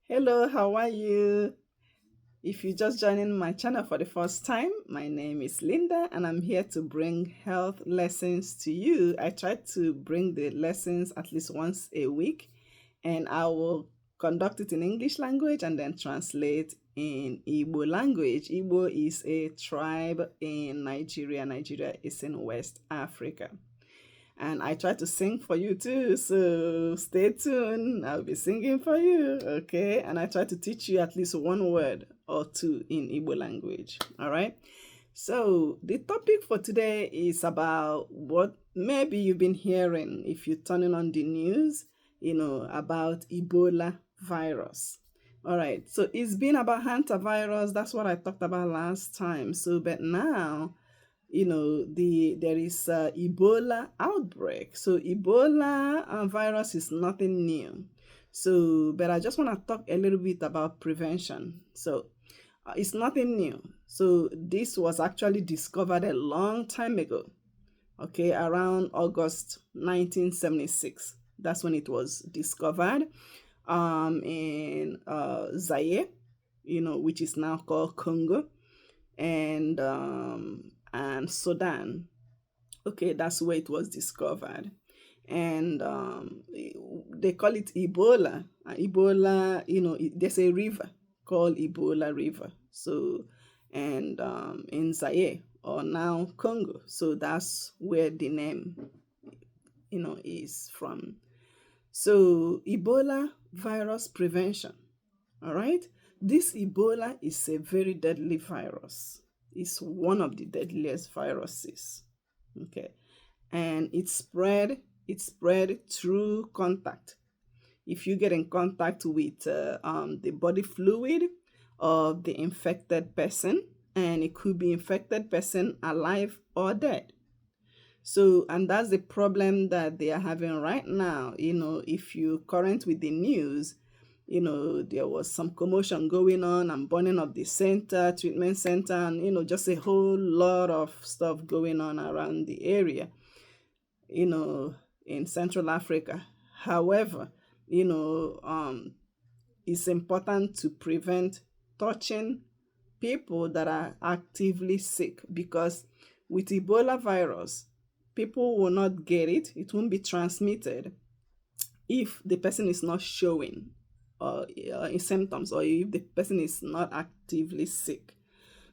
Hello, how are you? If you're just joining my channel for the first time, my name is Linda and I'm here to bring health lessons to you. I try to bring the lessons at least once a week, and I will conduct it in English language and then translate in Igbo language. Igbo is a tribe in Nigeria. Nigeria is in West Africa. And I try to sing for you too, so stay tuned. I'll be singing for you, okay? And I try to teach you at least one word or two in Igbo language, all right? So the topic for today is about what maybe you've been hearing if you're turning on the news, about Ebola virus. All right, so it's been about hantavirus. That's what I talked about last time. So, but now, there is a Ebola outbreak. So Ebola virus is nothing new. So, but I just want to talk a little bit about prevention. So it's nothing new. So this was actually discovered a long time ago, okay, around August 1976. That's when it was discovered in Zaire, which is now called Congo, and Sudan. Okay, that's where it was discovered. And they call it Ebola. Ebola, there's a river called Ebola River. So, and in Zaire, or now Congo. So that's where the name, is from. So Ebola virus prevention, all right? This Ebola is a very deadly virus. It's one of the deadliest viruses, okay? And it's spread through contact. If you get in contact with the body fluid of the infected person, and it could be infected person alive or dead. So, and that's the problem that they are having right now. If you current with the news, there was some commotion going on and burning of the center, treatment center, and, just a whole lot of stuff going on around the area, you know, in Central Africa. However, it's important to prevent touching people that are actively sick, because with Ebola virus, people will not get it. It won't be transmitted if the person is not showing symptoms, or if the person is not actively sick.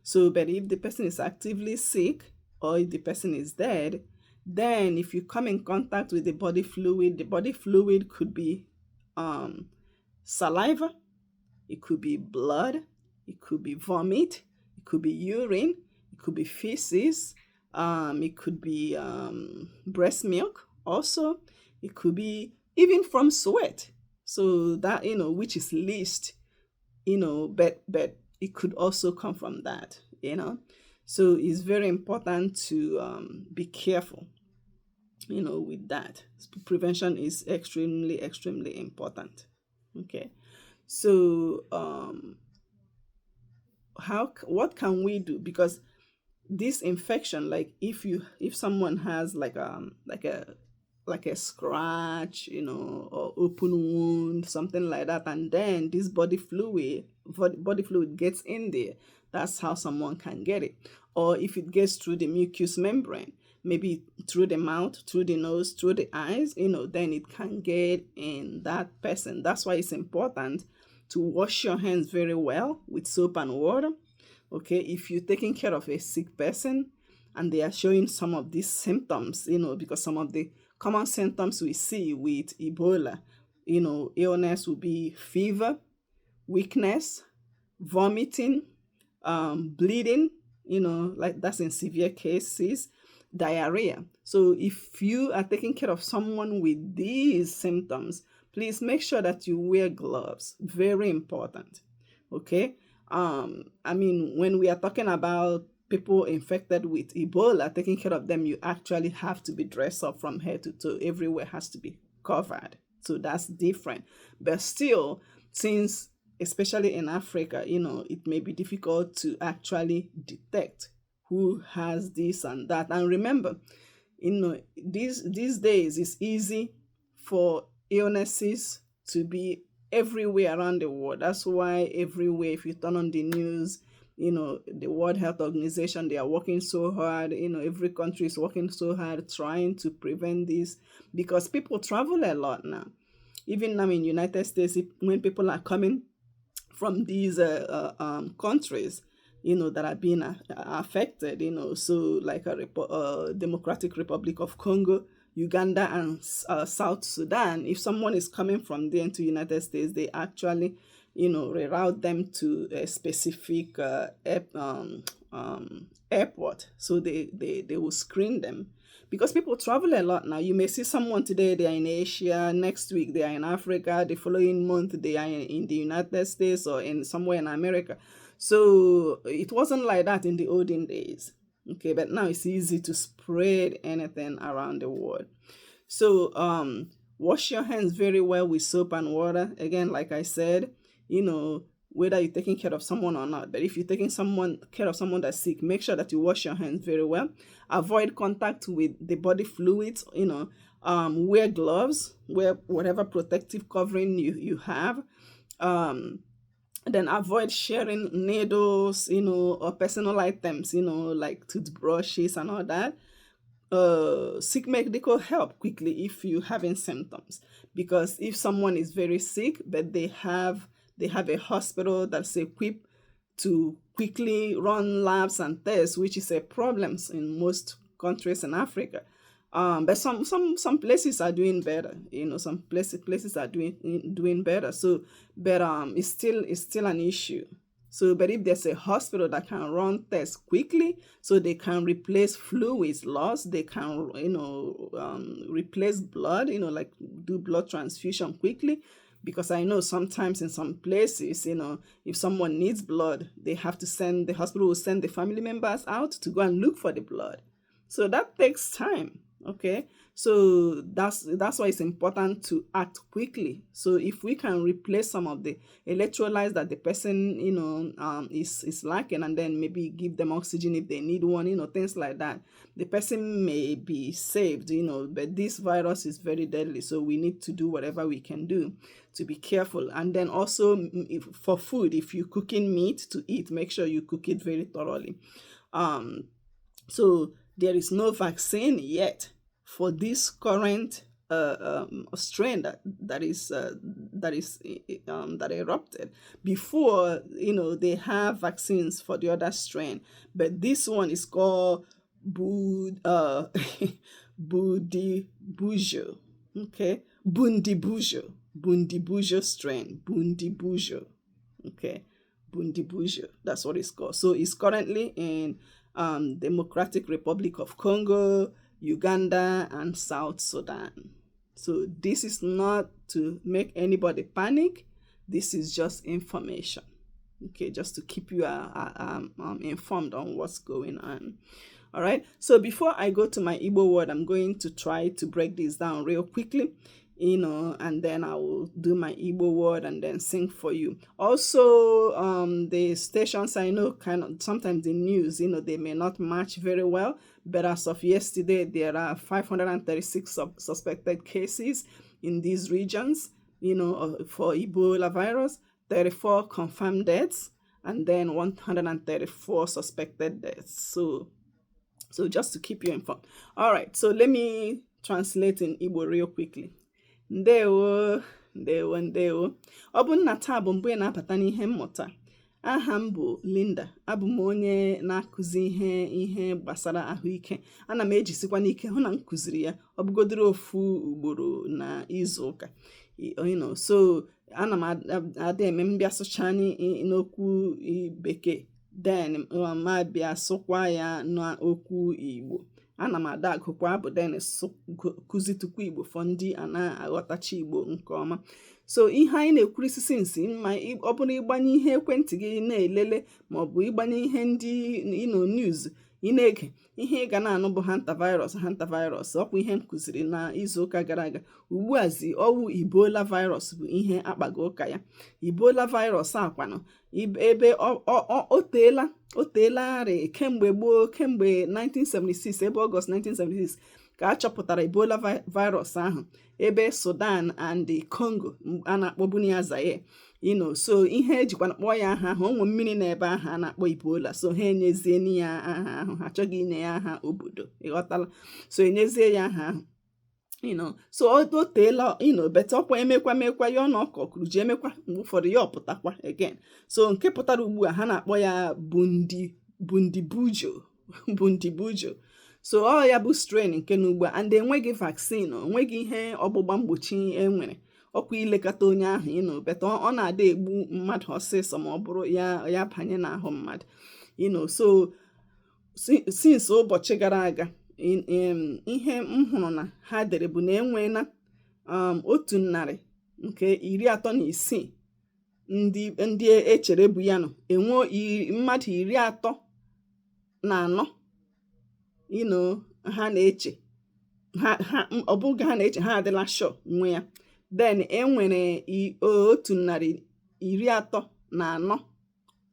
So, but if the person is actively sick, or if the person is dead, then if you come in contact with the body fluid, the body fluid could be saliva, it could be blood, it could be vomit, it could be urine, it could be feces, it could be breast milk also, it could be even from sweat. So that, which is least, but it could also come from that. So it's very important to be careful with that. Prevention is extremely, extremely important. Okay. So what can we do? Because this infection, like if you, if someone has like a scratch, or open wound, something like that, and then this body fluid gets in there, that's how someone can get it. Or if it gets through the mucous membrane, maybe through the mouth, through the nose, through the eyes, then it can get in that person. That's why it's important to wash your hands very well with soap and water. Okay, if you're taking care of a sick person and they are showing some of these symptoms, because some of the common symptoms we see with Ebola, illness will be fever, weakness, vomiting, bleeding, that's in severe cases, diarrhea. So if you are taking care of someone with these symptoms, please make sure that you wear gloves. Very important. Okay. When we are talking about people infected with Ebola, taking care of them, you actually have to be dressed up from head to toe. Everywhere has to be covered. So that's different. But still, since especially in Africa, it may be difficult to actually detect who has this and that. And remember, these days it's easy for illnesses to be everywhere around the world. That's why everywhere, if you turn on the news, the World Health Organization, they are working so hard. Every country is working so hard trying to prevent this because people travel a lot now. Even now in United States, when people are coming from these countries, that are being affected, so like a Democratic Republic of Congo, Uganda, and South Sudan, if someone is coming from there into United States, they actually, reroute them to a specific airport. So they will screen them because people travel a lot now. You may see someone today, they are in Asia, next week they are in Africa, the following month they are in the United States or in somewhere in America. So it wasn't like that in the olden days. Okay, but now it's easy to spread anything around the world. So wash your hands very well with soap and water. Again, like I said, whether you're taking care of someone or not, but if you're taking someone care of someone that's sick, make sure that you wash your hands very well. Avoid contact with the body fluids, wear gloves, wear whatever protective covering you have. Then avoid sharing needles, or personal items, like toothbrushes and all that. Seek medical help quickly if you're having symptoms, because if someone is very sick but they have a hospital that's equipped to quickly run labs and tests, which is a problem in most countries in Africa. But some places are doing better, some places are doing better. So, but it's still an issue. So, but if there's a hospital that can run tests quickly, so they can replace fluids loss, they can, replace blood, like do blood transfusion quickly. Because I know sometimes in some places, if someone needs blood, they have to send, the hospital will send the family members out to go and look for the blood. So that takes time. Okay. So that's why it's important to act quickly. So if we can replace some of the electrolytes that the person, is lacking, and then maybe give them oxygen if they need one, things like that, the person may be saved, but this virus is very deadly. So we need to do whatever we can do to be careful. And then also for food, if you're cooking meat to eat, make sure you cook it very thoroughly. So there is no vaccine yet for this current strain that erupted. Before, they have vaccines for the other strain, but this one is called Bundibugyo. Okay, Bundibugyo, Bundibugyo strain, Bundibugyo. Okay, Bundibugyo. That's what it's called. So it's currently in Democratic Republic of Congo, Uganda, and South Sudan. So this is not to make anybody panic. This is just information. Okay, just to keep you informed on what's going on. All right. So before I go to my Igbo word, I'm going to try to break this down real quickly, and then I will do my Igbo word and then sing for you. Also, the stations, I know kind of sometimes the news, they may not match very well, but as of yesterday, there are 536 suspected cases in these regions, for Ebola virus, 34 confirmed deaths, and then 134 suspected deaths. So just to keep you informed. All right, so let me translate in Igbo real quickly. Ndewo, ndewo, ndewo. Ọ bụ na taa bụ mbụ ị na-abata n'ihe mmụta. Aha m bụ Linda. Abụ m onye na-akụzi ihe gbasara ahụike. Ana m ejisikwa n'ike hụ na m kụziri ya ọ bụgodiri ofu ugboro na izu ụka. So ana m ada eme mbịa sụcha n'okwu bekee, then ma bịa sụkwa ya n'okwu Igbo. Ana m ada agụkwa abụ, then kụzitukwa Igbo for ndị a na-aghọtacha Igbo nke ọma. So ihe anyị na-ekwurisi since, ma ọ bụrụ ịgbanye ihe ekwentị gị na-elele maọbụ ịgbanye ihe ndị news ị na-ege, ihe ị ga na-anụ bụ hantavirus, hantavirus. Ọkwa ihe m kụziri na izu ụka gara aga. Ugbu a zi ọwụ Ebola virus bụ ihe akpago ụka ya. Ebola virus akwanụ ebe o teela, o teelarị kemgbe gboo, kemgbe 1976, ebe Ọgọst 1976. Ka a chọpụtara Ebola virus ahụ ebe Sudan and Congo a na-akpọbu ya Zaire. So ihe ejikwana kpọọ ya aha ahụ, onwe mmiri n'ebe ahụ a na-akpọ Ebola, so ha enyezie ya aha ahụ. Ha achọghị inye ya aha obodo, ịghọtala? So enyezie ya aha ahụ. So o teela, but ọkwa emekwa mekwa ya ọ na ọkọ ji emekwa mgbe ụfọdụ ya ọpụtakwa again. So nke pụtara ugbu a, ha na-akpọ ya Bundibugyo, Bundibugyo. So ọ ya bụ strain nke na ugbu a, and enweghị vaccine, onweghị ihe ọgbụgba mgbochi enwere. Ọkwa ilekọta onye ahụ, but ọ na-ada egbu mmadụ ọsịsọ ma ọ bụrụ ya ya banye n'ahụ mmadụ. So since ụbọchị gara aga, ihe m hụrụ na ha dere bụ na enweela 136 ndị echere bụ ya nọ enwe mmadụ 34, ha na-eche ha ha ọ bụghị ha na-eche, ha adịla sure nwe ya. Then enwere 134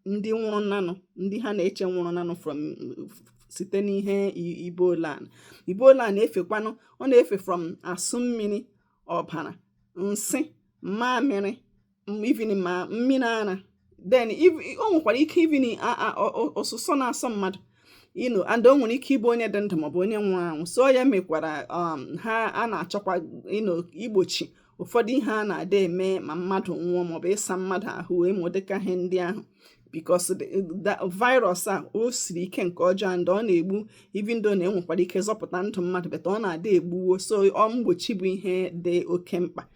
ndị nwụrụ nanụ, ndị ha na-eche nwụrụ nanụ from site n'ihe Ebola. Ebola na-efekwanụ, ọ na-efe from asụ mmiri, ọbara, nsị, mamịrị, even ma mmiri ara. Then o nwekwara ike even ọsụsọ na-asọ mmadụ, and o nwere ike ịbụ onye dị ndụ maọbụ onye nwụrụ anwụ. So ya mekwara ha a na-achọkwa igbochi ụfọdụ ihe a na-ada eme ma mmadụ nwụọ maọbụ ịsa mmadụ ahụ, ịmụ dịka ihe ndị ahụ, because the virus a, o siri ike nke ọjọọ and ọ na-egbu, even though na enwekwara ike zọpụta ndụ mmadụ, but ọ na-ada egbuwo. So ọ mgbochi bụ ihe dị oke mkpa.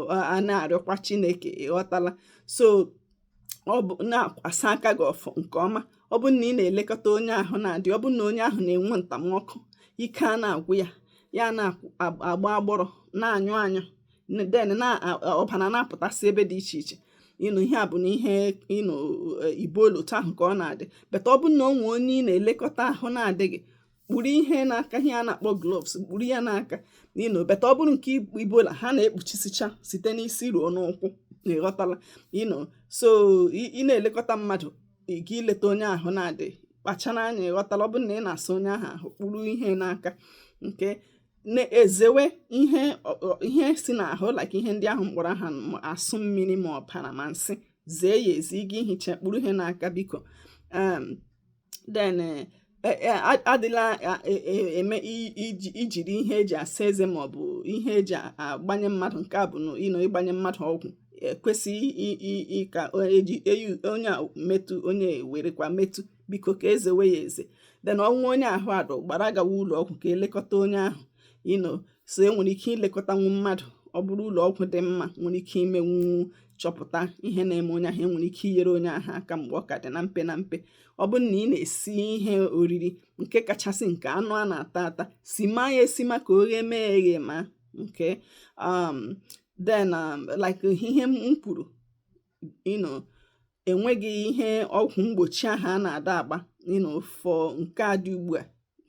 A na-arịọkwa Chineke, ịghọtala? So ọ bụ na-asa aka gị ọfụ nke ọma. Ọ bụ na ị na-elekọta onye ahụ na-adị, ọ bụ na onye ahụ na-enwe ntamọkụ, ike a na-agwụ ya, ya na-agba agbọrọ, na-anyụ anyụ, then na ọbara na-apụtasị ebe dị iche iche, ịnụ ihe a bụ na ihe ịnụ Ebola, otu ahụ ka ọ na-adị. But ọ bụ na onwe onye ị na-elekọta ahụ na-adịghị, kpuru ihe n'aka, ihe a na-akpọ gloves, kpuru ya n'aka. But ọ bụrụ nke Ebola, ha na-ekpuchisicha site n'isi ruo n'ụkwụ, ịghọtala? So ị na-elekọta mmadụ, gị ileta onye ahụ na-adị, kpachara anya, ịghọtala? Ọ bụrụ na ị na-asa onye ahụ ahụ, kpuru ihe n'aka nke na-ezewe ihe ihe si n'ahụ, like ihe ndị ahụ mkpọrọ aha, asụ mmiri ma ọbara ma nsị, zee ya ezi. Ịga ihicha, kpuru ihe n'aka, biko. Then adịla eme ijiri ihe eji asa eze maọbụ ihe eji agbanye mmadụ, nke a bụ ịnọ ịgbanye mmadụ ọgwụ, ekwesịghị ka eji onye a metụ, onye werekwa metụ. Biko, ka ezewe ya eze. Then ọnwụ onye ahụ adụ gbara gawa ụlọ ọgwụ ka elekọta onye ahụ. So enwere ike ilekọtanwu mmadụ. Ọ bụrụ ụlọ ọgwụ dị mma, nwere ike imenwu chọpụta ihe na-eme onye ahụ, enwere ike inyere onye ahụ aka mgbe ọ ka dị na mpe na mpe. Ọ bụrụ na ị na-esi ihe oriri, nke kachasị nke anụ a na-ata ata, sima ya esima ka o ghee mee eghe ma nke then like ihe m kwuru, enweghị ihe ọgwụ mgbochi ahụ a na-ada agba for nke a dị ugbu a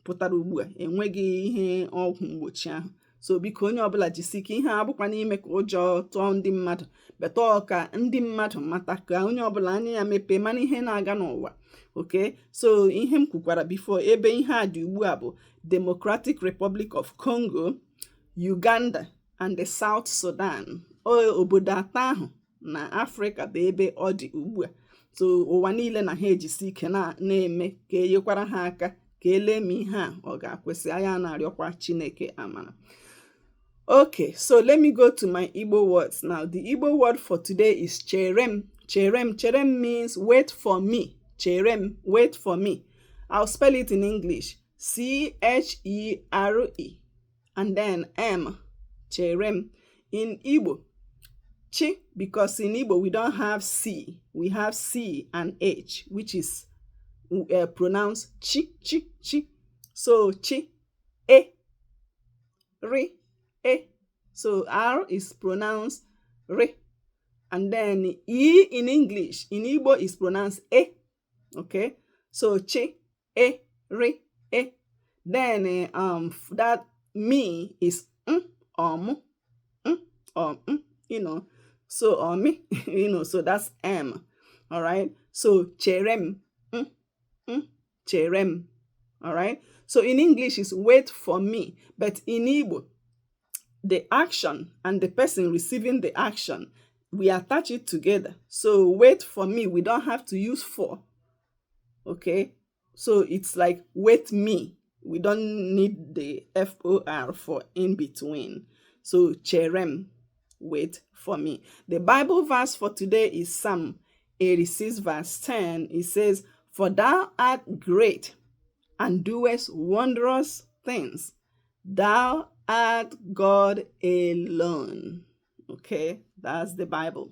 pụtara ugbu a, enweghị ihe ọgwụ mgbochi ahụ. So biko, onye ọbụla jisi ike. Ihe a abụkwa n'ime ka ụjọ tụọ ndị mmadụ, but ọ ka ndị mmadụ mata, ka onye ọbụla anya ya mepee mana ihe na-aga n'ụwa. Okay, so ihe m kwukwara before, ebe ihe a dị ugbu a bụ Democratic Republic of Congo, Uganda and the South Sudan. Obodo atọ ahụ na Afrịka bụ ebe ọ dị ugbu a. So ụwa niile na ha ejisi ike na-eme ka enyekwara ha aka ka elee ma ihe a ọ ga-akwụsị. Anya na-arịọkwa Chineke amara. Okay, so let me go to my Igbo words now. The Igbo word for today is "cherem". Cherem. Cherem means "wait for me". Cherem, wait for me. I'll spell it in English: Chere and then M. Cherem. In Igbo, chi, because in Igbo we don't have C, we have C and H, which is pronounced chi, chi, chi. So chi, e, ri, e. So R is pronounced ri. And then E in English, in Igbo is pronounced e. Okay, so chi, e, ri, e. Then that me is m or m, m or m. So or me, so that's M. All right. So cherem, m, m, cherem. All right. So So in English, it's wait for me. But in Igbo, the action and the person receiving the action, we attach it together. So wait for me, we don't have to use for. Okay? So it's like wait me. We don't need the F-O-R for in between. So cherem, wait for me. The Bible verse for today is Psalm 86 verse 10. It says, For thou art great and doest wondrous things. Thou art God alone. Okay, that's the Bible.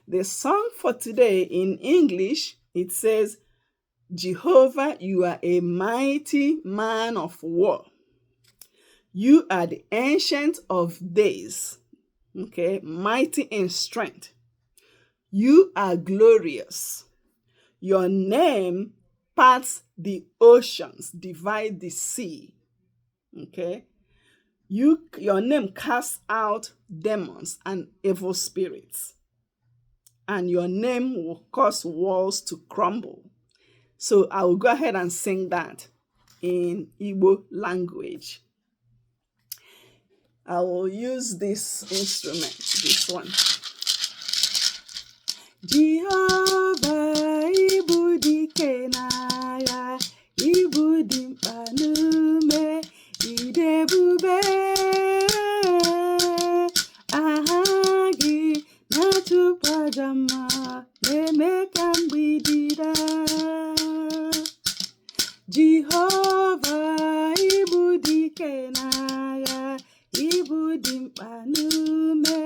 The song for today in English, it says, Jehovah, you are a mighty man of war. You are the ancient of days. Okay, mighty in strength. You are glorious. Your name parts the oceans, divide the sea. Okay? Your name casts out demons and evil spirits. And your name will cause walls to crumble. So I will go ahead and sing that in Igbo language. I will use this instrument, this one. Jehovah, ị bụ dike n'agha, ị bụ dimkpa n'ume, ị dị ebube. Aha gị na-achụpụ ajọ mmụọ, na-eme ka mgbidi daa. Jehova, ị bụ dike n'agha, ị bụ dimkpa n'ume,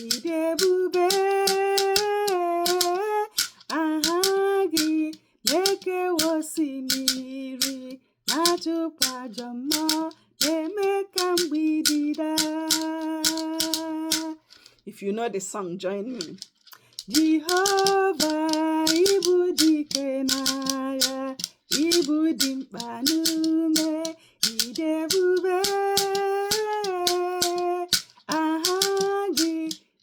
ị dị ebube. Aha gị na-ekewa osimiri, na-achụpụ ajọ mmụọ, na-eme ka mgbidi daa. If you know the song, join me. Jehova, ị bụ dike n'agha, ị bụ dimkpa n'ume, ị dị ebube. Aha gị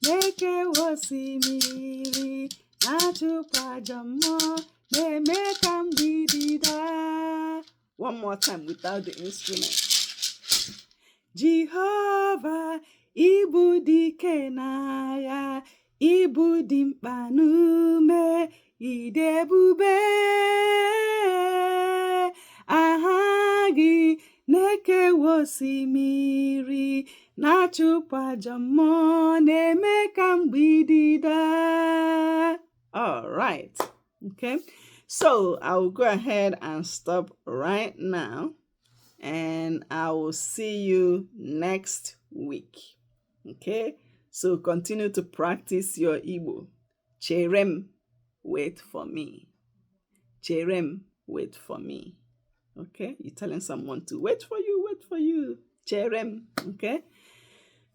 na-ekewa osimiri, na-achụpụ ajọ mmụọ, na-eme ka mgbidi daa. One more time without the instrument. Jehova, ị bụ dike n'agha, ị bụ dimkpa n'ume, ị dị ebube. Aha gị na-ekewa osimiri, na-achụpụ ajọ mmụọ, na-eme ka mgbidi daa. All right. Okay. So I will go ahead and stop right now, and I will see you next week. Okay. So continue to practice your Igbo. Cherem, wait for me. Cherem, wait for me. Okay. You're telling someone to wait for you, wait for you. Cherem. Okay.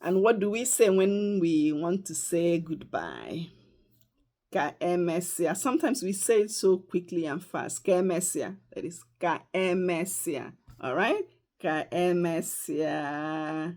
And what do we say when we want to say goodbye? Ka emesịa. Sometimes we say it so quickly and fast. Ka emesịa. That is ka emesịa. All right? Ka emesịa.